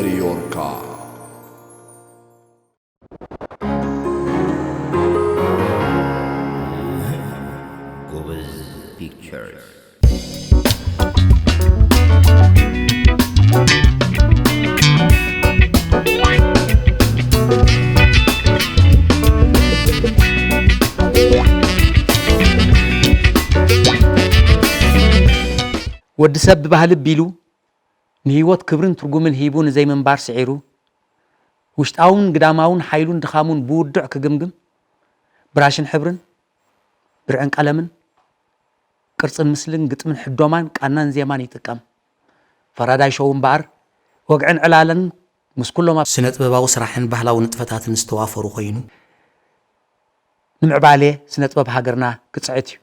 ዮርካ። ጎበዝ ፒክቸርስ። ወዲ ሰብ ብባህሊ ቢሉ ንህይወት ክብርን ትርጉምን ሂቡ ንዘይምንባር ስዒሩ፣ ውሽጣውን ግዳማውን ሓይሉን ድኻሙን ብውዱዕ ክግምግም፣ ብራሽን ሕብርን፣ ብርዕን ቀለምን፣ ቅርጽን ምስልን፣ ግጥምን ሕዶማን፣ ቃናን ዜማን ይጥቀም። ፈራዳይ ሾው እምበኣር፣ ወግዕን ዕላለን ምስ ኩሎም ኣብ ስነ ጥበባዊ ስራሕን ባህላዊ ንጥፈታትን ዝተዋፈሩ ኮይኑ፣ ንምዕባሌ ስነ ጥበብ ሃገርና ክጽዕት እዩ።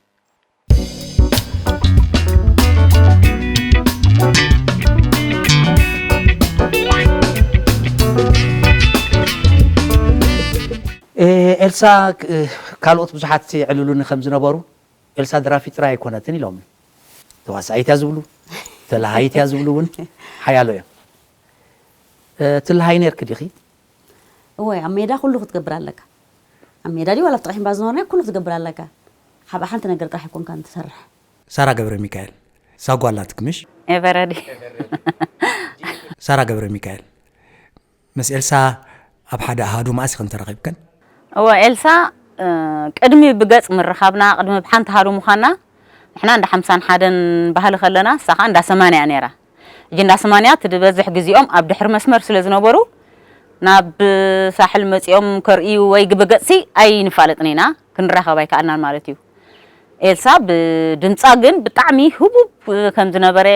ኤልሳ፣ ካልኦት ብዙሓት ይዕልሉኒ ከም ዝነበሩ፣ ኤልሳ ደራፊት ጥራይ ኣይኮነትን ኢሎም። ተዋሳኢት እያ ዝብሉ፣ ተላሃይት እያ ዝብሉ እውን ሓያሎ እዮም። ትልሃይ ነርኪ ዲኺ? እወ፣ ኣብ ሜዳ ኩሉ ክትገብር ኣለካ። ኣብ ሜዳ ድዩ ዋላ ኣብ ጥቕሒ እምባ ዝነበርና ኩሉ ክትገብር ኣለካ። ሓባ ሓንቲ ነገር ጥራሕ ኣይኮንካን ትሰርሕ። ሳራ ገብረ ሚካኤል ሳጓ ኣላትክ ምሽ? ኤቨረዲ ሳራ ገብረ ሚካኤል ምስ ኤልሳ ኣብ ሓደ ኣሃዱ መኣስ ኢኽን ተራኺብከን? እወ ኤልሳ፣ ቅድሚ ብገጽ ምርኻብና፣ ቅድሚ ብሓንቲ ኣሃዱ ምዃንና፣ ንሕና እንዳ ሓምሳን ሓደን ባህሊ ከለና፣ ንሳ ኸኣ እንዳ ሰማንያ እያ ነይራ። ሕጂ እንዳ ሰማንያ እቲ ዝበዝሕ ግዜኦም ኣብ ድሕሪ መስመር ስለ ዝነበሩ፣ ናብ ሳሕል መጺኦም ከርእዩ ወይ ብገጽሲ ኣይንፋለጥን ኢና፣ ክንራኸብ ኣይከኣልናን ማለት እዩ። ኤልሳ ብድምጻ ግን ብጣዕሚ ህቡብ ከም ዝነበረ፣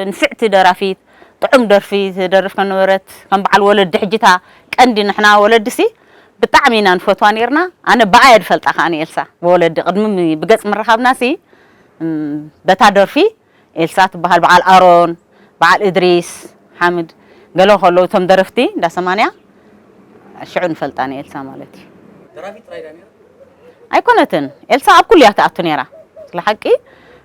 ንፍዕቲ ደራፊት፣ ጥዑም ደርፊ ትደርፍ ከም ነበረት፣ ከም በዓል ወለዲ ሕጂ እታ ቀንዲ ንሕና ወለዲሲ ብጣዕሚ ኢና ንፈትዋ ኔርና። ኣነ ብኣየ ዝፈልጣ ከኣ ንኤልሳ ብወለዲ ቅድሚ ም-፣ ብገጽ ምርኻብናሲ፣ እም፣ በታ ደርፊ ኤልሳ ትበሃል፣ በዓል ኣሮን፣ በዓል እድሪስ ሓምድ፣ ገለ ከለዉ እቶም ደረፍቲ እንዳ ሰማንያ ሽዑ ንፈልጣ ንኤልሳ ማለት እዩ። ኣይኮነትን። ኤልሳ ኣብ ኩሉ እያ ትኣቱ ነይራ። ስለ ሓቂ፣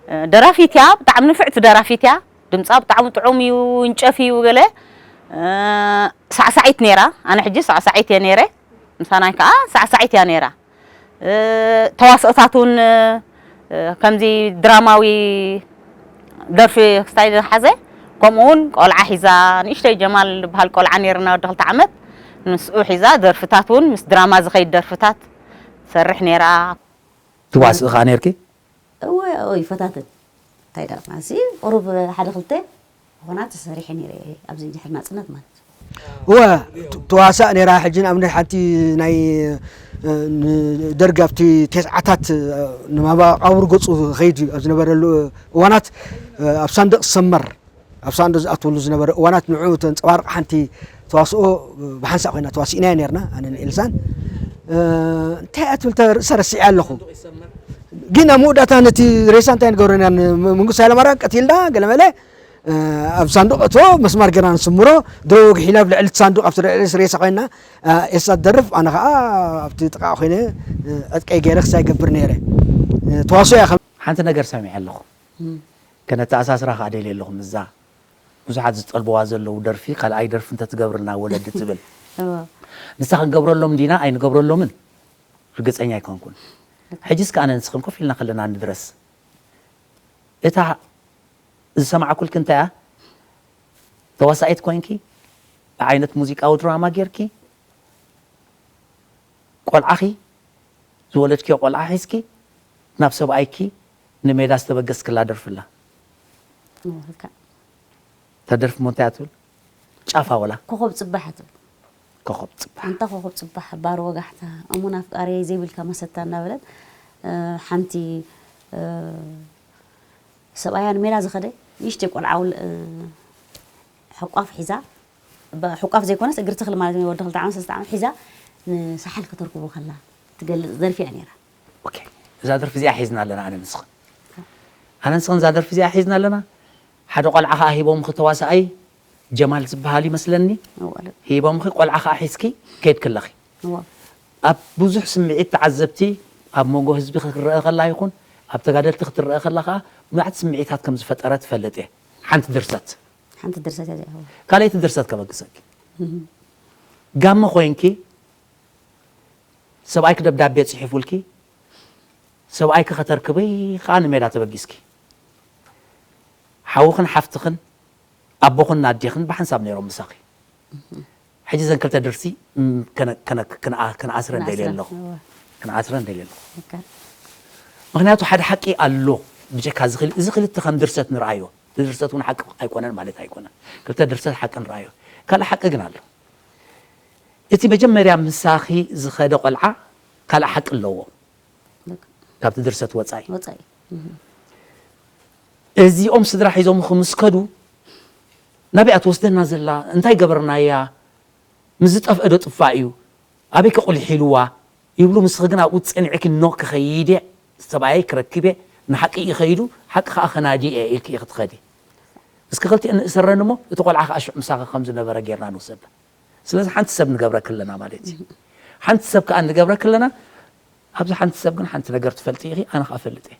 እ፣ ደራፊት እያ፣ ብጣዕሚ ንፍዕቲ ደራፊት እያ። ድምጻ ብጣዕሚ ጥዑም እዩ፣ እንጨፍ እዩ ገለ። እ፣ ሳዕሳዒት ነይራ። ኣነ ሕጂ ሳዕሳዒት እየ ነይረ። ምሳናይ ከኣ ሳዕሳዒት እያ ነይራ። እ፣ ተዋስኦታት እውን፣ እ፣ ከምዚ ድራማዊ ደርፊ ክስታይ ዝሓዘ፣ ከምኡ እውን ቆልዓ ሒዛ፣ ንእሽተይ ጀማል ዝበሃል ቆልዓ ነይርና ወዲ ክልተ ዓመት፣ ምስኡ ሒዛ ደርፍታት እውን ምስ ድራማ ዝኸይድ ደርፍታት ትሰርሕ ነይራ። ትዋስእ ከኣ ነይርኪ? እወ፣ እወ፣ ይፈታተን። እንታይ ደኣ፣ ማለትሲ፣ ቁሩብ ሓደ ክልተ ኾና ተሰሪሐ ነይረ ኣብዚ ድሕሪ ናጽነት ማለት እዩ። እወ፣ ት-፣ ተዋሳእ ነይራ። ሕጂ ንኣብነት ሓንቲ ናይ፣ እ፣ ንደርጊ ኣብቲ ተስዓታት፣ እ፣ ንመቓብር ገጹ ክኸይድ ኣብ ዝነበረሉ እዋናት፣ እ፣ ኣብ ሳንዱቕ ዝሰመር፣ ኣብ ሳንዱቕ ዝኣትወሉ ዝነበረ እዋናት ንዕኡ ተንጸባርቕ ሓንቲ ተዋስኦ፣ እ፣ ብሓንሳእ ኮይና ተዋሲእናያ ነይርና፣ ኣነን ኤልሳን። እ፣ እንታይ እያ ትብል፣ ተ-፣ ርእሳ ረሲዐ ኣለኹ። ግን ኣብ መወዳእታ ነቲ ሬሳ እንታይ ንገብሮ ነርና? ን-፣ መንግስቱ ሃይለማርያም ቀቲልና፣ ገለመለ፣ እ፣ ኣብ ሳንዱቕ እቶ መስማር ገና ንስምሮ፣ ድሮ ወግሒላ ኣብ ልዕሊ እቲ ሳንዱቕ ኣብቲ ልዕሊ ሬሳ ኮይና፣ እ፣ ኤልሳ ትደርፍ፣ ኣነ ኸኣ ኣብቲ ጥቓ ኮይነ፣ እ፣ ዕጥቀይ ገይረ ክሳይ ገብር ነይረ። እ፣ ተዋስኦ እያ ከም ሓንቲ ነገር ሰሚዐ ኣለኹ። እም። ከነተኣሳስራ ከኣ ደልየ ኣለኹ ምስዛ ብዙሓት ዝጠልብዋ ዘለዉ ደርፊ፣ ካልኣይ ደርፊ እንተትገብርልና ወለዲ ትብል። እወ። ንሳ ክንገብረሎም ዲና ኣይንገብረሎምን ርግጸኛ ኣይኮንኩን። ሕጂስ ከኣ ኣነ ንስኽን ኮፍ ኢልና ከለና ንድረስ። እታ ዝሰማዕኩልኪ እንታይ እያ? ተዋሳኢት ኮይንኪ፣ ብዓይነት ሙዚቃዊ ድራማ ጌርኪ፣ ቆልዓኺ፣ ዝወለድክዮ ቆልዓ ሒዝኪ፣ ናብ ሰብኣይኪ ንሜዳ ዝተበገስክላ ደርፊ ኣላ። እወ፣ ልክዕ። እታ ደርፊ እሞ እንታይ እያ ትብል? ጫፋ ወላ? ኮኾብ ጽባሕ ትብል። ኮኾብ ጽባሕ። ኣንታ ኮኾብ ጽባሕ፣ ባር ወጋሕታ፣ እሙን ኣፍቃሪየይ ዘይብልካ መሰታ እናበለት፣ እ፣ ሓንቲ፣ እ፣ ሰብኣያ ንሜዳ ዝኸደ ንእሽተይ ቆልዓ ውል-፣ እ፣ ሕቋፍ ሒዛ፣ ብ-፣ ሕቋፍ ዘይኮነስ እግሪ ተኽሊ ማለት እዩ፣ ወዲ ክልተ ዓመት፣ ሰለስተ ዓመት ሒዛ ንሳሕል ከተርክቦ ከላ ትገልጽ ደርፊ እያ ነይራ። ኦኬ። እዛ ደርፊ እዚኣ ሒዝና ኣለና፣ ኣነ ንስኽን። ኣነ ንስኽን እዛ ደርፊ እዚኣ ሒዝና ኣለና። ሓደ ቆልዓ ኸኣ ሂቦምኺ፣ ተዋሳኣይ ጀማል ዝበሃል ይመስለኒ። እወ፣ ልክ። ሂቦምኺ፣ ቆልዓ ኸኣ ሒዝኪ ከይድኪ ኣለኺ። እወ። ኣብ ብዙሕ ስምዒት ተዓዘብቲ፣ ኣብ መንጎ ህዝቢ ክትረአ ከላ ይኹን ኣብ ተጋደልቲ ክትረአ ከላ ኸኣ ብዙሓት ስምዒታት ከም ዝፈጠረ ትፈልጥ እየ። ሓንቲ ድርሰት። ሓንቲ ድርሰት እያ እዚኣ። እወ። ካልኣይቲ ድርሰት ከበግሰኪ። ጋመ ኮይንኪ ሰብኣይኪ ደብዳቤ ጽሒፉልኪ ሰብኣይኪ ከተርክበይ ከኣ ንሜዳ ተበጊስኪ ሓውኽን ሓፍትኽን ኣቦኽን ኣዴኽን ብሓንሳብ ነይሮም ምሳኺ። ሕጂ ዘን ክልተ ድርሲ ም፣ ከነ- ከነ- ከነኣ- ከነኣስረን ደልየ ኣለኹ። ከነኣስረን ደልየ ኣለኹ። ምክንያቱ ሓደ ሓቂ ኣሎ። ብጀካ እዚ ክል- እዚ ክልተ ከም ድርሰት ንርኣዮ። እቲ ድርሰት እውን ሓቂ ኣይኮነን ማለት ኣይኮነን። ክልተ ድርሰት ሓቂ ንርኣዮ። ካልእ ሓቂ ግን ኣሎ። እቲ መጀመርያ ምሳኺ ዝኸደ ቆልዓ ካልእ ሓቂ ኣለዎ። ካብቲ ድርሰት ወጻኢ ወጻኢ እዚኦም ስድራ ሒዞም ምስ ከዱ ናበይ እያ ትወስደና ዘላ? እንታይ ገበርናያ? ምስ ዝጠፍአ ዶ ጥፋእ እዩ? ኣበይ ከ ቁሊሕ ኢልዋ? ይብሉ። ንስኺ ግን ኣብኡ ጸኒዕኪ ኖ ክኸይድ እየ፣ ሰብኣየይ ክረክብ እየ፣ ንሓቂ ይኸይዱ፣ ሓቂ ከኣ ከናዲ እየ ኢልኪ ኢኺ ትኸዲ። እስኪ ክልቲኤን ንእሰረን እሞ እቲ ቆልዓ ከኣ ሽዑ ምሳኺ ከም ዝነበረ ጌርና ንውሰዳ። ስለዚ ሓንቲ ሰብ ንገብረኪ ኣለና ማለት እዩ። ሓንቲ ሰብ ከኣ ንገብረኪ ኣለና። ኣብዚ ሓንቲ ሰብ ግን ሓንቲ ነገር ትፈልጢ ኢኺ፣ ኣነ ከኣ እፈልጥ እየ።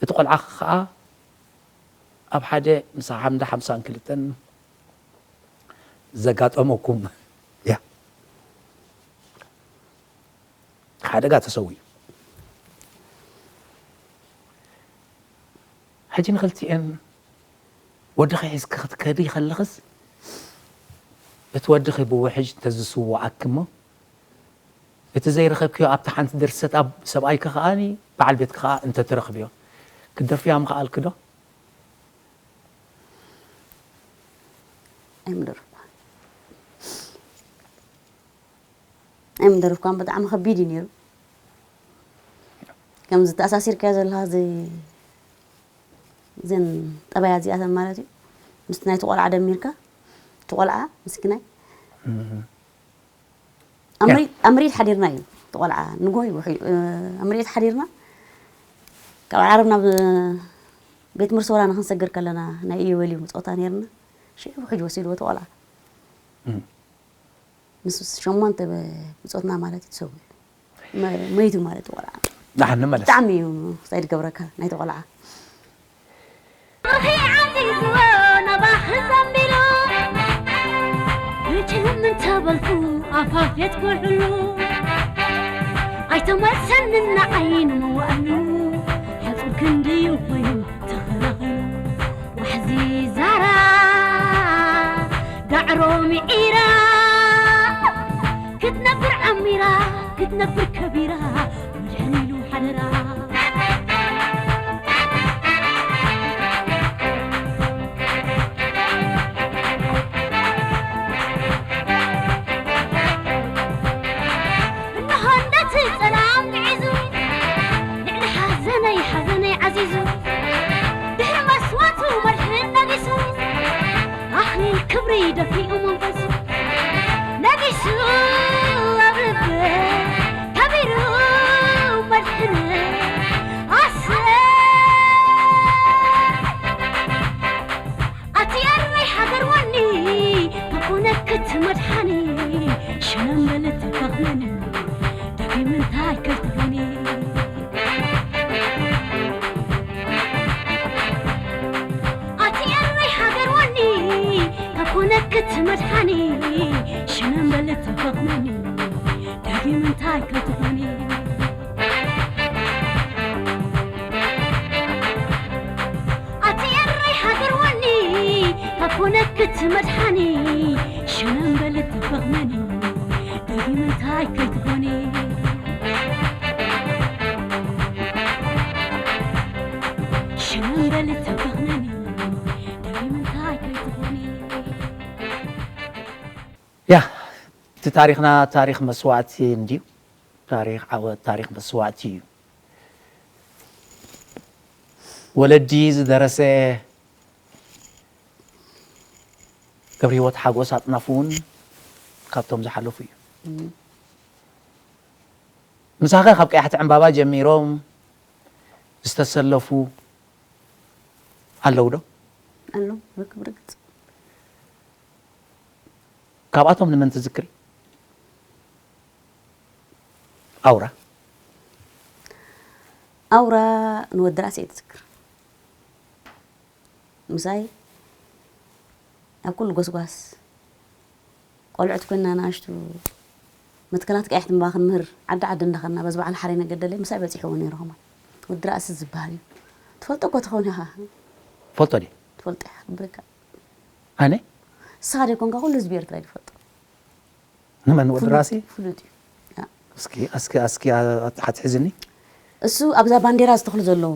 እቲ ቆልዓ ከኣ ኣብ ሓደ ምስ ሓምዳ ሓምሳን ክልተን ዘጋጠመኩም ያ ሓደጋ ተሰዊኡ። ሕጂ ንክልቲኤን ወድኺ ሒዝኪ ክትከዲ ከለኽስ እቲ ወድኺ ብውሕጅ እንተዝስውኣኪ እሞ እቲ ዘይረኸብክዮ ኣብታ ሓንቲ ድርሰት ኣብ ሰብኣይኪ ከኣ በዓል ቤትኪ ከኣ እንተትረኽብዮ ክትደርፍያ ምኸኣልኪ ዶ? ኣይምደርፍኳን ኣይምደርፍኳን ብጣዕሚ ከቢድ እዩ ነይሩ። ከምዚ ተኣሳሲርካዮ ዘለኻ እዚ እዘን ጠባያት እዚኣተን ማለት እዩ ምስቲ ናይቲ ቆልዓ ደሚርካ እቲ ቆልዓ ምስኪናይ ኣብ መሬት ሓዲርና እዩ እቲ ቆልዓ ንጎ ይውሕ ኣብ መሬት ሓዲርና ካብ ዓረብ ናብ ቤት ምርሶራ ንክንሰግር ከለና ናይ ኢዮቤልዩ ምፆታ ነይርና ሽዑ ውሕጅ ወሲድዎ እቲ ቆልዓ ምስ ሸሞንተ ብፆትና ማለት እዩ ተሰዊኡ መይቱ ማለት እዩ ቆልዓ ንሓኒ መለስ ብጣዕሚ እዩ ሳይድ ገብረካ ናይቲ ቆልዓ ዓዚዝዎ ናባኺ ዘንቢሉ ብጭም እንተበልኩ ኣፋፍየት ኩሕሉ ኣይተመልሰንን ንዓይ ንምዋእሉ ሓጹር ክንድዩ ኮይኑ ተኸላኺሉ ዋሕዚ ዛራ ዳዕሮ ምዒራ ክትነብር ዓሚራ ክትነብር ከቢራ መድሕን ኢሉ ሓደራ እንሆ ነቲ ጸላም ንዒዙ ልዕሊ ሓዘነይ ሓዘነይ ዓዚዙ ድሕሪ መስዋቱ መድሕን ነጊሱ ኣኽሊል ክብሪ ደፊኡ መንፈሱ ነጊሱ ኣብ ልበይ ከቢሩ መድሕነይ ኣሰይ ኣቲ ኤረይ ሃገር ወኒ ተኾነክት መድሓኒ ሸነምበለት ፈኽመኒ ደጊም እንታይ ከይትኾኒ ኣቲ ኤረይ ሃገር ወኒ ተኾነክት መድሓኒ ሸነምበለት ፈኽመኒ ደጊም እንታይ ከይትኾኒ ኣቲ ኤረይ ሃገር ወኒ ተኾነክት መድሓኒ ሸነምበለት ፈኽመኒ ደጊም እንታይ ከይትኾኒ ሸነምበለት ፈኽመኒ ደጊም እንታይ ከይትኾኒ ያ እቲ ታሪኽና ታሪኽ መስዋእቲ እንድዩ። ታሪኽ ዓወት ታሪኽ መስዋእቲ እዩ። ወለዲ ዝደረሰ ገብረሂወት ሓጎስ ኣጥናፉ እውን ካብቶም ዝሓለፉ እዩ። ምሳኸ ካብ ቀያሕቲ ዕምባባ ጀሚሮም ዝተሰለፉ ኣለዉ ዶ? ኣሎ ርክብ ርግፅ ካብኣቶም ንመን ትዝክሪ? ኣውራ ኣውራ ንወዲ ራእሲ እየ ትዝክር ምሳይ ኣብ ኩሉ ጎስጓስ ቆልዑት ኮይና ንኣሽቱ መትከላት ቀያሕቲ እምባ ክንምህር ዓዲ ዓዲ እንዳኸድና በዚ በዓል ሓሬ ነገደለይ ምሳይ በፂሕዎ ነይሩ። ከማን ወዲ ራእሲ ዝበሃል እዩ። ትፈልጦ እኮ ትኸውን ኢኻ። ፈልጦ ድየ? ትፈልጦ ኢኻ ክብረካ። ኣነ? ንስኻ ደይኮንካ ኩሉ ህዝቢ ኤርትራ እዩ ዝፈልጦ። ንመን ወዲ ራእሲ? ፍሉጥ እዩ። ያ። እስኪ እስኪ እስኪ ኣትሓትሕዝኒ። እሱ ኣብዛ ባንዴራ ዝተኽሉ ዘለዉ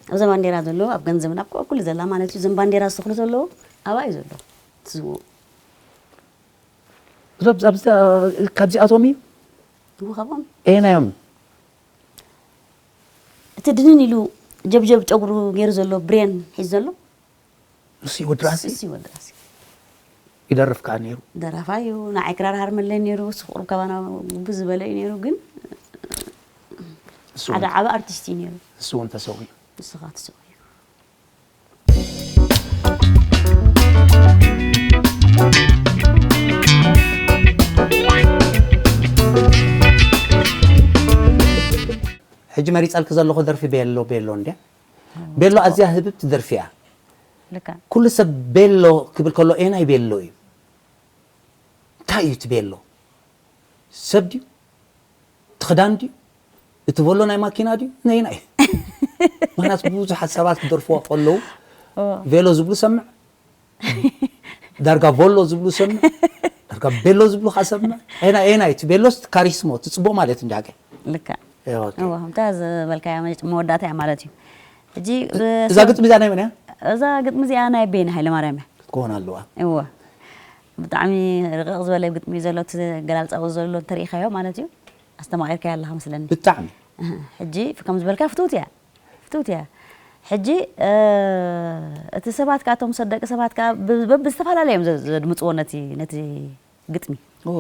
ኣብዛ ባንዴራ ዘለዉ ኣብ ገንዘብን ኣብ ኩሉ ዘላ ማለት እዩ። እዞም ባንዴራ ዝተኽሉ ዘለዉ ኣብኣ እዩ ዘሎ። ትዝዎ እዞም ኣብዚ ካብዚኣቶም እዩ እዎ ካብኦም ኤናዮም እቲ ድንን ኢሉ ጀብጀብ ጨጉሩ ገይሩ ዘሎ ብሬን ሒዙ ዘሎ እሱ ወዲ ራእሲ እሱ ወዲ ራእሲ ይደርፍ ከዓ ነይሩ። ደራፋይ እዩ። ንዓይ ክራር ሃርመለይ ነይሩ። እሱ ቁሩብ ካባና ጉቡ ዝበለ እዩ ነይሩ። ግን እሱ ሓደ እውን- ዓቢ ኣርቲስት እዩ ነይሩ። እሱ እውን ተሰዊኡ። ንስኻ ትስቕ እዩ። ሕጂ መሪፀልክ ዘለኹ ደርፊ ቤሎ ቤሎ እንድያ። ቤሎ ኣዝያ ህብብቲ ደርፊ እያ። ልካ ኩሉ ሰብ ቤሎ ክብል ከሎ ኤናይ ቤሎ እዩ። እንታይ እዩ እቲ ቤሎ? ሰብ ድዩ? እቲ ክዳን ድዩ? እቲ ቮሎ ናይ ማኪና ድዩ? ነይና እዩ። ምክንያቱ ብዙሓት ሰባት ክደርፍዋ ከለዉ ቬሎ ዝብሉ ሰምዕ፣ ዳርጋ ቮሎ ዝብሉ ሰምዕ፣ ዳርጋ ቤሎ ዝብሉ ከዓ ሰምዕ። ኤና ኤና እዩ። እቲ ቤሎስ ካሪስሞ፣ እቲ ፅቡቕ ማለት እንዲ ሃገር። ልካ ኤ፣ ኦኬ። እዋ ከምታ ዝበልካያ መወዳእታ እያ ማለት እዩ። ሕጂ እዛ ግጥሚ እዚኣ ናይ መን እያ? እዛ ግጥሚ እዚኣ ናይ ቤኒ ሃይለማርያም እያ። ክትከውን ኣለዋ። እወ ብጣዕሚ ርቕቕ ዝበለ ግጥሚ እዩ ዘሎ። እቲ ገላልፃ እውን ዘሎ እንተሪኢኻዮ ማለት እዩ። ኣስተማቒርካያ ኣለኻ መስለኒ። ብጣዕሚ እህ፣ ሕጂ ከም ዝበልካ ፍትውቲ እያ ፍትውቲ እያ። ሕጂ እ፣ እቲ ሰባት ከዓ እቶም ሰብ ደቂ ሰባት ከዓ ብ- በብዝተፈላለየ እዮም ዘ- ዘድምፅዎ ነቲ ነቲ ግጥሚ። እዎ።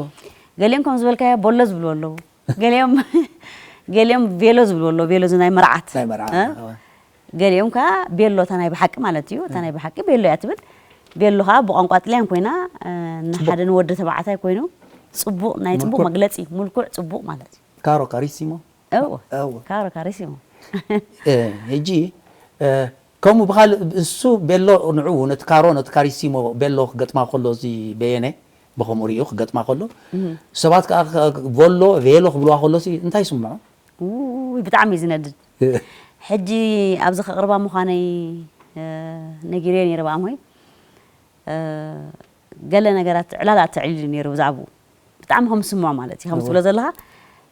ገሊኦም ከም ዝበልካዮ ቦሎ ዝብልዎ ኣለዉ። ገሊኦም ገሊኦም ቬሎ ዝብልዎ ኣለዉ። ቬሎ እዚ ናይ መርዓት ናይ መርዓት እ? እወ። ገሊኦም ከዓ ቤሎ እታ ናይ ብሓቂ ማለት እዩ። እታ ናይ ብሓቂ ቤሎ እያ ትብል። ቤሎ ከዓ ብቋንቋ ጥልያን ኮይና እ፣ ንሓደ ንወዲ ተባዕታይ ኮይኑ ፅቡቕ ናይ ፅቡቕ ምልኩዕ። መግለፂ ምልኩዕ ፅቡቕ ማለት እዩ። ካሮ ካሪሲሞ እዎ እዎ። ካሮ ካሪሲሞ እ፣ ሕጂ እ፣ ከምኡ ብካልእ እሱ ቤሎ ንዕኡ ነቲ ካሮ ነቲ ካሪሲሞ ቤሎ ክገጥማ ከሎ እዚ በየነ ብከምኡ ሪኡ ክገጥማ ከሎ ሰባት ከዓ ከ- ቮሎ ቬሎ ክብልዋ ከሎ ሲ እንታይ ይስምዖ? ውይ ብጣዕሚ እዩ ዝነድድ። ሕጂ ኣብዚ ከቕርባ ምዃነይ እ፣ ነጊረዮ ነይረ ብኣምሆይ እ፣ ገለ ነገራት ዕላላት ተዕሊሉ ነይሩ ብዛዕባኡ ብጣዕሚ ከም ዝስምዖ ማለት እዩ ከም ትብሎ ዘለኻ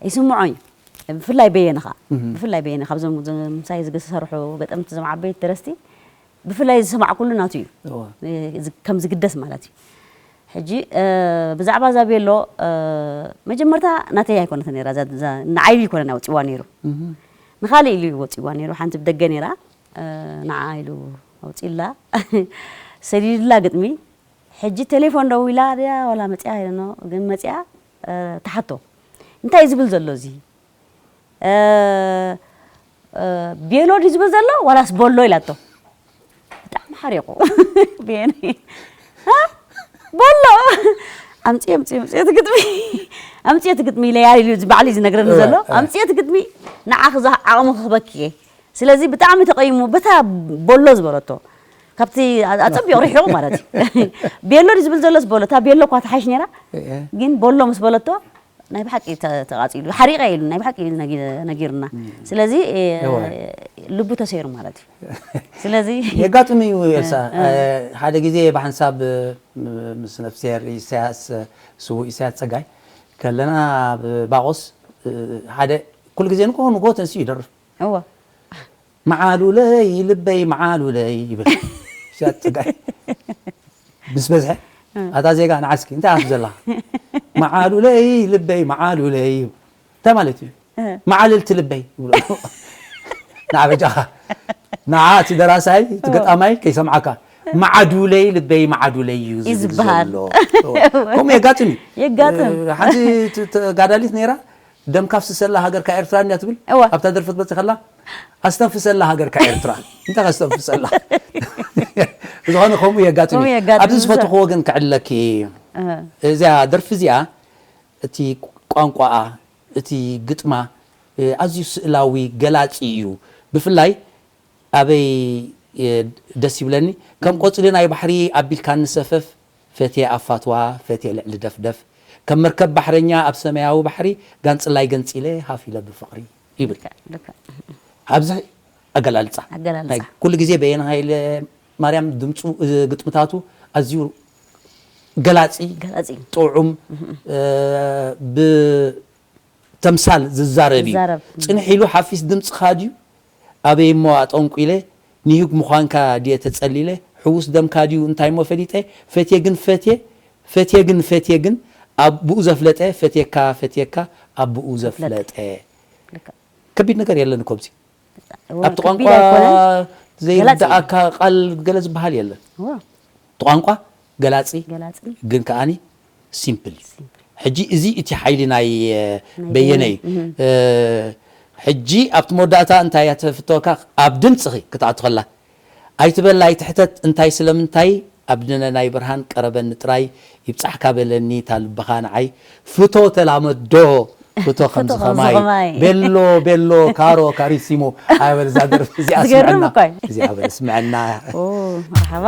ይስምዖ እዩ። ብፍላይ በየነ ኸዓ ብፍላይ በየነ ካብዞም ዞም ምሳይ ዝግ- ዝሰርሑ ገጠምቲ ዞም ዓበይቲ ደረስቲ ብፍላይ ዝሰማዕኩሉ ናቱ እዩ። እወ። እ፣ ዝ- ከም ዝግደስ ማለት እዩ። ሕጂ እ፣ ብዛዕባ እዛ ቤሎ እ፣ መጀመርታ ናተይ ኣይኮነትን ነይራ እዛ- እዛ ንዓይ ኢሉ ኣይኮነን ኣውፂዋ ነይሩ ንካሊእ ኢሉ እዩ ወፂዋ ነይሩ። ሓንቲ ብደገ ነይራ እ፣ ንዓ ኢሉ ኣውፂላ ሰዲድላ ግጥሚ። ሕጂ ቴሌፎን ደዊላ ድያ ዋላ መፅያ ይደኖ ግን መፅያ እ፣ ተሓቶ እንታይ እዩ ዝብል ዘሎ እዚ እ፣ እ፣ ቤሎ ድዩ ዝብል ዘሎ ዋላስ ቦሎ ኢላቶ። ብጣዕሚ ሓሪቑ ቤኒ ሃ? ቦሎ ኣምፅየ ኣምፅየ ኣምፅየ እቲ ግጥሚ ኣምፅየ እቲ ግጥሚ ኢለ ያር ኢሉ ባዕሉ እዩ ዝነግረኒ ዘሎ። ኣምፅየ እቲ ግጥሚ ንዓኺ ዝሃ- ዓቕሚ ክህበኪ እየ። ስለዚ ብጣዕሚ ተቐይሙ በታ ቦሎ ዝበለቶ ካብቲ ኣ- ኣፀቢቑ ርሒቑ ማለት እዩ። ቤሎ ድዩ ዝብል ዘሎስ በሎ እታ ቤሎ እኳ ትሓይሽ ነይራ። ግን ቦሎ ምስ በለቶ ናይ ብሓቂ ተ- ተቓፂሉ ሓሪቐ ኢሉ ናይ ብሓቂ እዩ ነጊ- ነጊሩና። ስለዚ እ፣ እወ። ልቡ ተሰይሩ ማለት እዩ። ስለዚ የጋጥም እዩ ኤልሳ። ሓደ ግዜ ብሓንሳብ እ፣ ምስ ነፍስሄር ኢሳያስ ስዉእ ኢሳያስ ፀጋይ ከለና ኣብ ባቆስ እ፣ ሓደ ኩሉ ግዜ ንግሆ ንግሆ ተንስኡ ይደርፍ እወ መዓሉለይ ልበይ መዓሉለይ ይብል ኢሳያስ ፀጋይ ምስ በዝሐ ኣታ ዜጋ ንዓስኪ እንታይ ኣፍ ዘለኻ መዓሉለይ ልበይ መዓሉለይ እንታይ ማለት እዩ መዓልልቲ ልበይ ይብሎ ንዓበጃኻ ንዓ እቲ ደራሳይ እቲ ገጣማይ ከይሰምዓካ መዓዱለይ ልበይ መዓዱለይ እዩ እዩ ዝብል ዝበሃል። ዘሎ ከምኡ የጋጥም እዩ የጋጥም። እ፣ ሓንቲ ት- ተጋዳሊት ነይራ ደምካ ፍስሰላ ሃገርካ ኤርትራ እንድያ ትብል እወ። ኣብታ ደርፊ ትመፅእ ከላ ኣስተንፍሰላ ሃገርካ ኤርትራ እንታይ ኣስተንፍሰላ ዝኾነ ከምኡ የጋጥም ከምኡ እዩ የጋጥም ኣብዚ እዩ። ዝፈትኽዎ ግን ክዕለኪ እህ። እዚኣ ደርፊ እዚኣ እቲ ቋንቋኣ እቲ ግጥማ እ፣ ኣዝዩ ስእላዊ ገላፂ እዩ ብፍላይ ኣበይ እ፣ ደስ ይብለኒ ከም ቆፅሊ ናይ ባሕሪ ኣቢልካኒ ሰፈፍ ፈትየ ኣብ ፋትዋ፣ ፈትየ ልዕሊ ደፍደፍ፣ ከም መርከብ ባሕረኛ ኣብ ሰማያዊ ባሕሪ፣ ጋንጽላይ ገንጺለ ሃፍ ኢለ ብፍቕሪ ይብል። ልክዕ። ኣብዚ ኣገላልጻ ኣገላልጻ። ናይ ኩሉ ግዜ በየነ ሃይለ ማርያም ድምፁ፣ እ፣ ግጥምታቱ ኣዝዩ ገላጺ፣ ገላጺ። ጥዑም፣ እ፣ ብተምሳል ዝዛረብ እዩ። ዝዛረብ። ጽንሕ ኢሉ ሓፊስ ድምፅኻ ድዩ ኣበይ እሞ ኣጠንቁ ኢለ፣ ንሂግ ምዃንካ ድየ ተጸሊለ፣ ሕዉስ ደምካ ድዩ እንታይ እሞ ፈሊጠ፣ ፈትየ ግን ፈትየ፣ ፈትየ ግን ፈትየ ግን ኣብኡ ዘፍለጠ፣ ፈትየካ ፈትየካ ኣብኡ ዘፍለጠ። ልክዕ። ከቢድ ነገር የለን እኮ ኣብዚ። እዋ፣ ኣብቲ ከቢድ ቋንቋ ኣይኮነን። ዘይርዳእካ ቃል ገለ ዝበሃል የለን። እዋ፣ እቲ ቋንቋ ገላጺ ገላጺ። ግን ከኣኒ ሲምፕል። ሕጂ እዚ እቲ ሓይሊ ናይ፣ እ፣ በየነ እዩ። እ፣ ሕጂ ኣብቲ መወዳእታ እንታይ እያ ተፍተወካ? ኣብ ድምፅኺ ክትኣቱ ከላ ኣይትበል ኣይትሕተት፣ እንታይ ስለምንታይ ኣብ ድነ ናይ ብርሃን ቀረበኒ ጥራይ ይብጻሕካ በለኒ እታ ልብኻ ንዓይ፣ ፍቶ ተላመዶ ፍቶ ከም ፍቶ ከም ዝኸማይ ዝኸማይ። ቤሎ ቤሎ ካሮ ካሪሲሞ። ኣበል እዛ ደርፊ እዚኣ ዝገርም ስምዐና። እኮ እዩ። እዚኣ በል ስምዐና። ኦ፣ መርሓባ።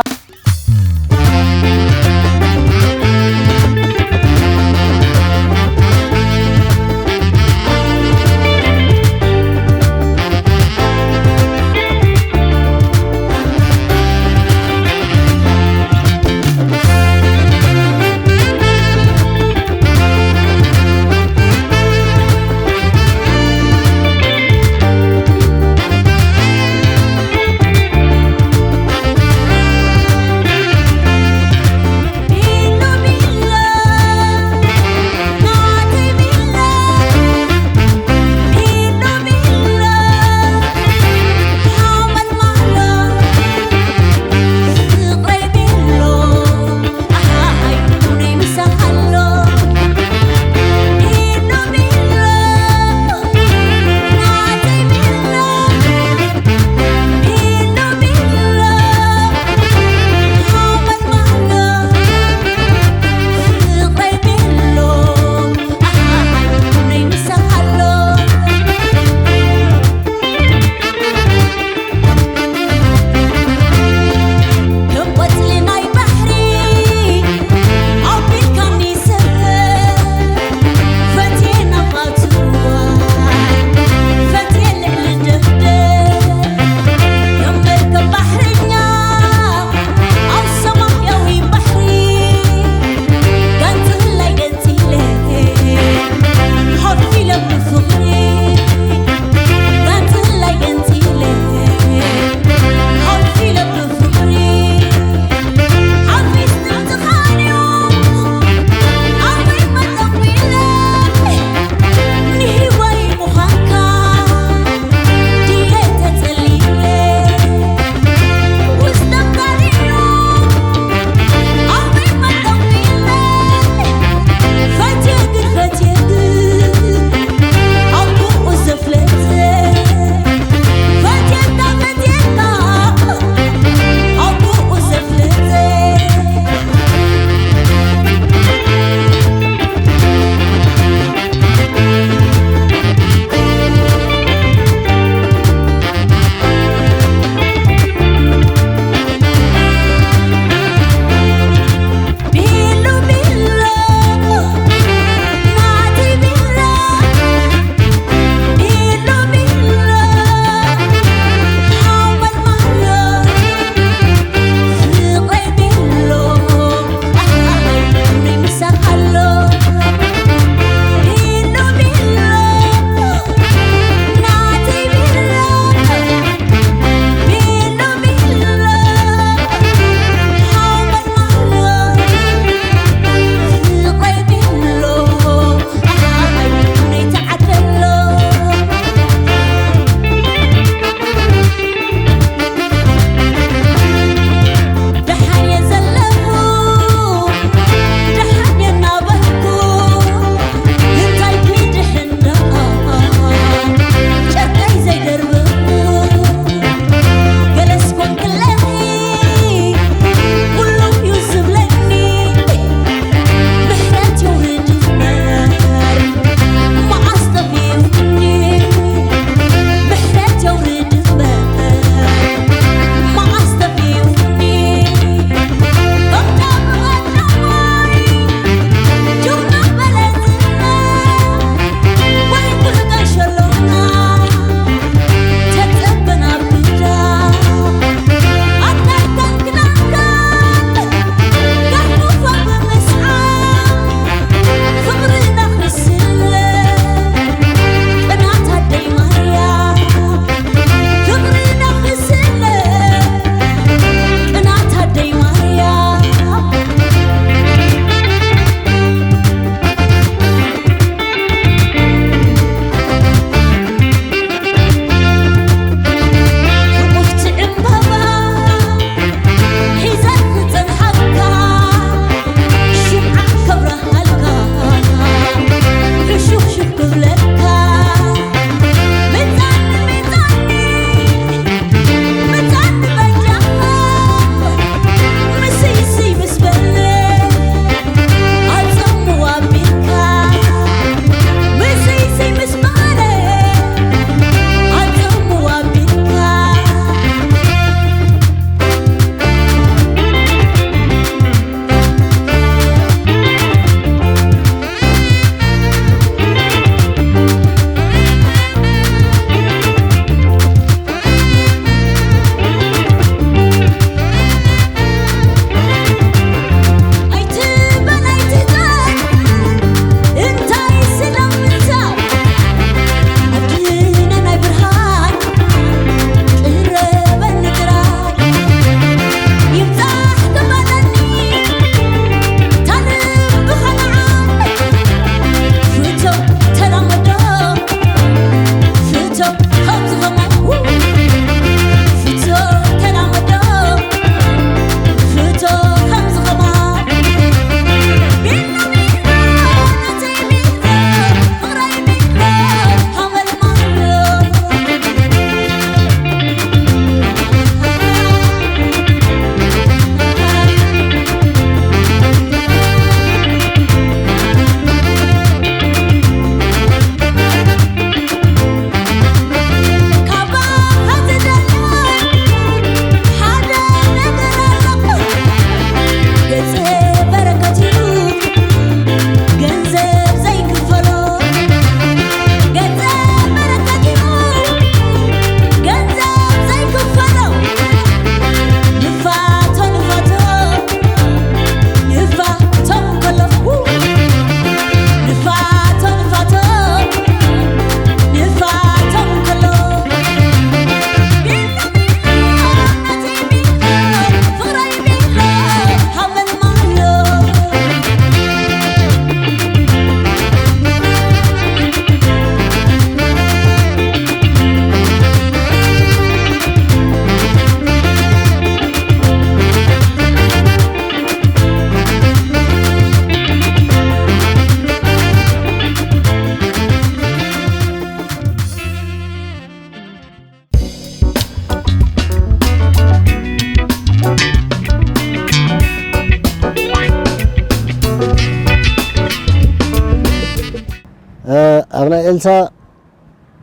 ኤልሳ፣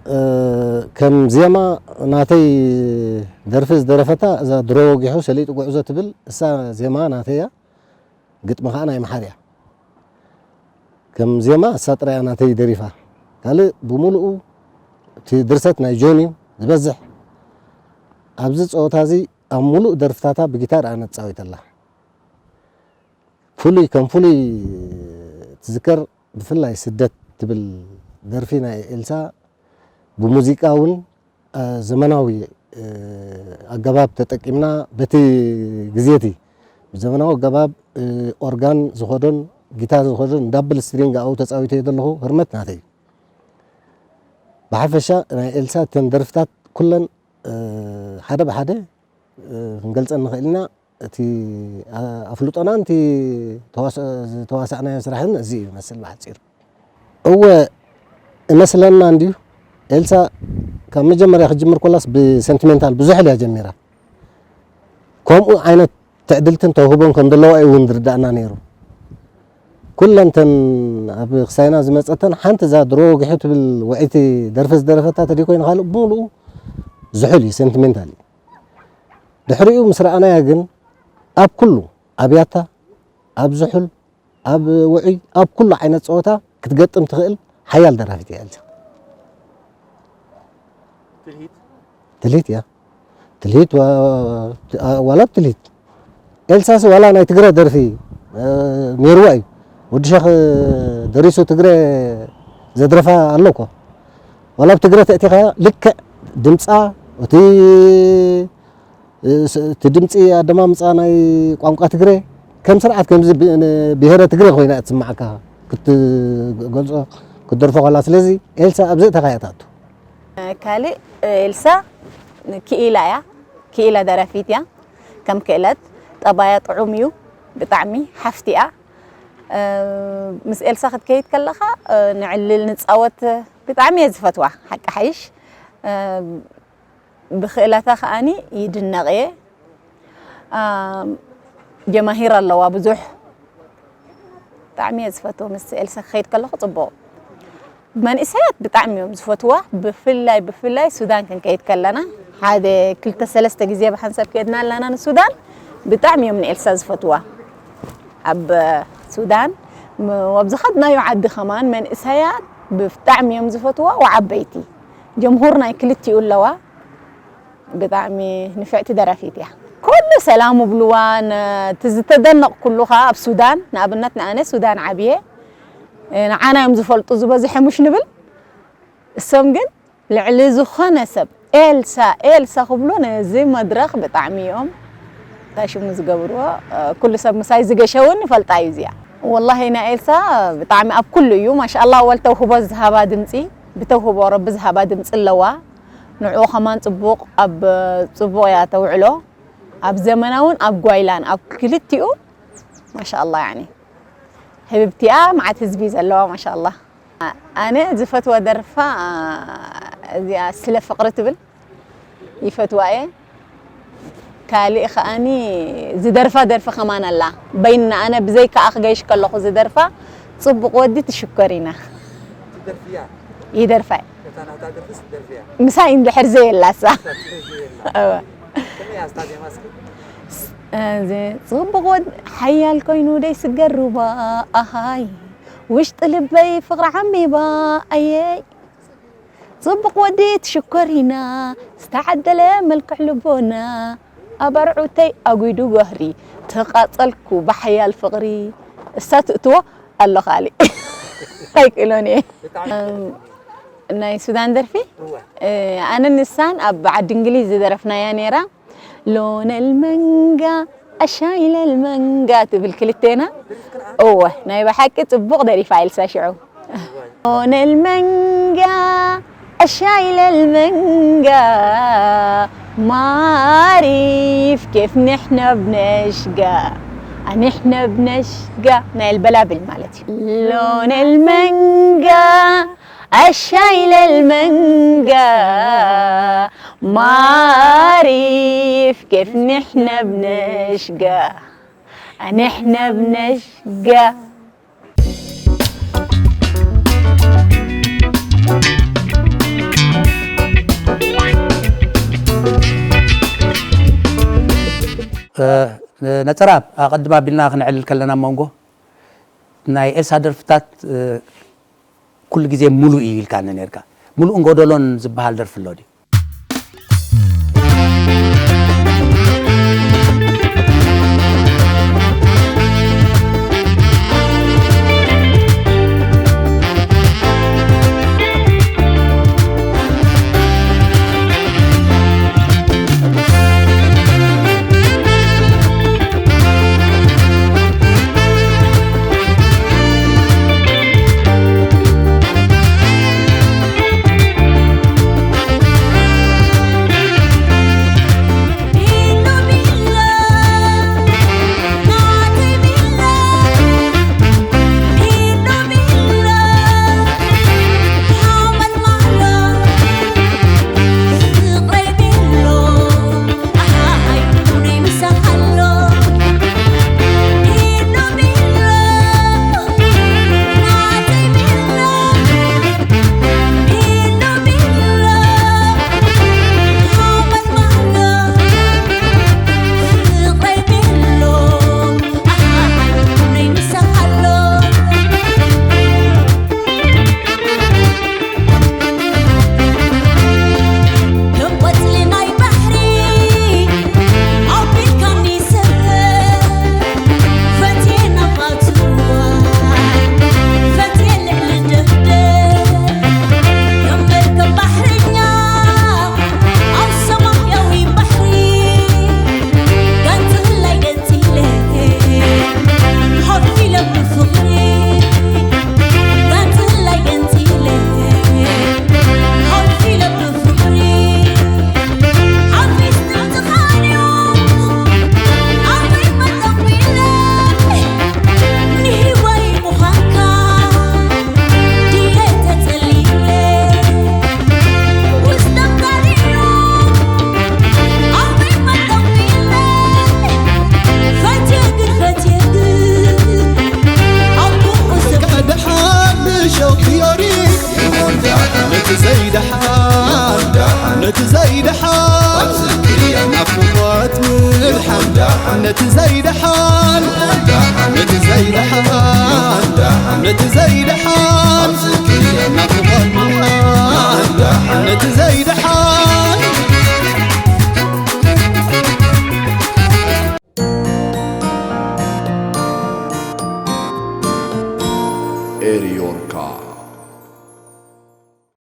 እ፣ ከም ዜማ ናተይ ደርፊ ዝደረፈታ እዛ ድሮ ወጊሑ ሰሊጡ ጉዕዞ ትብል፣ እሳ ዜማ ናተይ እያ፣ ግጥሚ ኸዓ ናይ መሓሪ እያ። ከም ዜማ እሳ ጥራይ እያ ናተይ ደሪፋ። ካልእ ብምሉኡ እቲ ድርሰት ናይ ጆን እዩ ዝበዝሕ። ኣብዚ ጸወታ እዚ ኣብ ሙሉእ ደርፍታታ ብጊታር እያ ነጻዊተላ። ፍሉይ፣ ከም ፍሉይ ትዝከር፣ ብፍላይ ስደት ትብል ደርፊ ናይ ኤልሳ ብሙዚቃ እውን፣ እ፣ ዘመናዊ፣ እ፣ ኣገባብ ተጠቂምና፣ በቲ ግዜ እቲ ብዘመናዊ ኣገባብ፣ እ፣ ኦርጋን ዝኸዶን ጊታር ዝኸዶን ዳብል ስትሪንግ ኣብኡ ተጻዊተዮ ዘለኹ ህርመት ናተይ እዩ። ብሓፈሻ ናይ ኤልሳ እተን ደርፍታት ኩለን፣ እ፣ ሓደ ብሓደ፣ እ፣ ክንገልጸን ንኽእል ኢና። እቲ፣ ኣ-፣ ኣፍልጦናን እቲ ተዋስ-፣ ዝተዋሳእናዮ ስራሕን እዚ እዩ ይመስል ብሓጺሩ። እወ፣ እመስለና እንድዩ። ኤልሳ ካብ መጀመርያ ክትጅምር ኮላስ ብሰንቲሜንታል ብዙሕ እያ ጀሚራ። ከምኡ ዓይነት ትዕድልትን ተውህቦን ከም ዘለዋ እዩ እውን ዝርዳእና ነይሩ። ኩለን እተን ኣብ ክሳይና ዝመጸተን ሓንቲ እዛ ድሮ ወጊሑ ትብል ውዕይቲ ደርፊ ዝደረፈታ ተደይ ኮይኑ ካልእ ብምሉኡ ዝሑል እዩ፣ ሰንቲሜንታል እዩ። ድሕሪኡ ምስ ረኣናያ ግን ኣብ ኩሉ፣ ኣብ ያታ፣ ኣብ ዝሑል፣ ኣብ ውዑይ፣ ኣብ ኩሉ ዓይነት ጸወታ ክትገጥም ትኽእል ሓያል ደራፊት እያ ኤልሳ። ትልሂት? ትልሂት እያ። ትልሂት ዋ-፣ ዋ-፣ ዋላ ትልሂት። ኤልሳስ ዋላ ናይ ትግረ ደርፊ፣ እ፣ ነይርዋ እዩ። ወዲ ሸኽ ደሪሱ ትግረ ዘድረፋ ኣሎ እኮ። ዋላ ብትግረ ተእቲኻያ ልክዕ ድምጻ፣ እቲ፣ እ፣ ስ-፣ እቲ ድምጺ ኣደማምጻ ናይ ቋንቋ ትግረ ከም ስርዓት ከምዚ ብ-፣ ን-፣ ብሄረ ትግረ ኮይና እያ ትስምዓካ ክትገልጾ፣ ክትደርፎ ከላ። ስለዚ ኤልሳ ኣብዚ እተኻያ ትኣቱ። ካልእ ኤልሳ ክኢላ እያ፣ ክኢላ ደራፊት እያ። ከም ክእለት ጠባያ ጥዑም እዩ፣ ብጣዕሚ ሓፍቲ እያ። እ፣ ምስ ኤልሳ ክትከይድ ከለኻ፣ እ፣ ንዕልል ንጻወት ብጣዕሚ እየ ዝፈትዋ፣ ሓቂ ሓይሽ። እ፣ ብክእለታ ከኣኒ ይድነቕ እየ። እ፣ ጀማሂር ኣለዋ ብዙሕ። ብጣዕሚ እየ ዝፈትዎ ምስ ኤልሳ ክኸይድ ከለኹ ጽቡቕ። መንእሰያት ብጣዕሚ እዮም ዝፈትዋ፣ ብፍላይ፣ ብፍላይ ሱዳን ክንከይድ ከለና፣ ሓደ ክልተ ሰለስተ ግዜ ብሓንሳብ ከድና ኣለና ንሱዳን። ብጣዕሚ እዮም ንኤልሳ ዝፈትዋ። ኣብ ሱዳን፣ ም-፣ ኣብ ዝኸድናዮ ዓዲ ከማን መንእሰያት ብጣዕሚ እዮም ዝፈትዋ፣ ወዓበይቲ። ጀምሁር ናይ ክልቲኡ ኣለዋ። ብጣዕሚ ንፍዕቲ ደራፊት እያ። ኩሉ ሰላም ይብልዋ። ን-፣ እቲ ዝተደነቕኩሉ ኸኣ ኣብ ሱዳን፣ ንኣብነት ንኣነ ሱዳን ዓብየ፣ ንዓና እዮም ዝፈልጡ ዝበዝሐ፣ ምሽ ንብል። እሶም ግን ልዕሊ ዝኾነ ሰብ ኤልሳ፣ ኤልሳ ክብሉ ነዚ መድረኽ ብጣዕሚ እዮም እንታይ ሽሙ ዝገብርዎ። ኩሉ ሰብ ምሳይ ዝገሸ እውን ይፈልጣ እዩ እዚኣ። ወላሂ ናይ ኤልሳ ብጣዕሚ ኣብ ኩሉ እዩ። ማሻኣላ፣ ወል ተውህቦ ዝሃባ ድምፂ፣ ብተውህቦ ረቢ ዝሃባ ድምፂ ኣለዋ። ንዕኡ ከማን ጽቡቕ፣ ኣብ ጽቡቕ እያ ተውዕሎ። ኣብ ዘመናውን ኣብ ጓይላን፣ ኣብ ክልቲኡ ማሻኣላ፣ ያኒ ህብብቲኣ መዓት ህዝቢ ዘለዋ ማሻኣላ። ኣነ ዝፈትዋ ደርፋ እዚኣ ስለ ፍቕሪ ትብል ይፈትዋ እየ። ካልእ ከኣኒ ዝደርፋ ደርፊ ከማን ኣላ። በይና ኣነ ብዘይካ ኣኽ ገይሽ ከለኹ ዝደርፋ ጽቡቕ ወዲ ትሽኮሪና። ትደርፍያ? ይደርፋ እየ። እታ ናታ ደርፍስ ትደርፍያ? ምሳይ እንድሕር ዘየላሳ። እታ ትደርፍ ዘየላ። እወ። ከመይ እያ እስታ ዜማ እስኪ? እዚ ጽቡቕ ወዲ ሓያል ኮይኑ ደይ ስገር ሩባ ኣሃይ። ውሽጢ ልበይ ፍቕሪ ዓሚባ ኣየይ። ጽቡቕ ወዲ ትሽኮሪና፣ ዝተዓደለ መልክዕ ልቦና፣ ኣባርዑተይ ኣጒዱ ጎህሪ፣ ተቓጸልኩ ብሓያል ፍቕሪ። እሳ ትእትዎ ኣሎ ካልእ። ኣይክእሎን እየ። ብጣዕሚ እም፣ ናይ ሱዳን ደርፊ፣ እወ። እ፣ ኣነ ንሳን ኣብ ዓዲ እንግሊዝ ዝደረፍናያ ነይራ። ሎነ ልመንጋ ኣሻይለ ልመንጋ ትብል ክልቴና። እወ፣ ናይ ብሓቂ ጽቡቕ ደሪፋ ኤልሳ ሽዑ። ሎነ ልመንጋ ኣሻይለ ልመንጋ ማሪፍ ኬፍ ንሕና ብነሽጋ፣ ንሕና ብነሽጋ ናይ ልበላብል ማለት እዩ። ሎነ ልመንጋ ኣሻይለ ልመንጋ ማሪፍ ኬፍ ንሕና ብነሽጋ፣ ንሕና ብነሽጋ። ነፀራ ኣቐድም ኣቢልና ክነዕልል ከለና መንጎ ናይ ኤልሳ ደርፍታት ኩሉ ግዜ ሙሉእ እዩ ኢልካኒ ነርካ። ሙሉእን ጎደሎን ዝበሃል ደርፊ ኣሎ ድዩ? ነቲ ዘይደሓን ነቲ ዘይደሓን ናፍቖት ምድሓን ነቲ ዘይደሓን ነቲ ዘይደሓን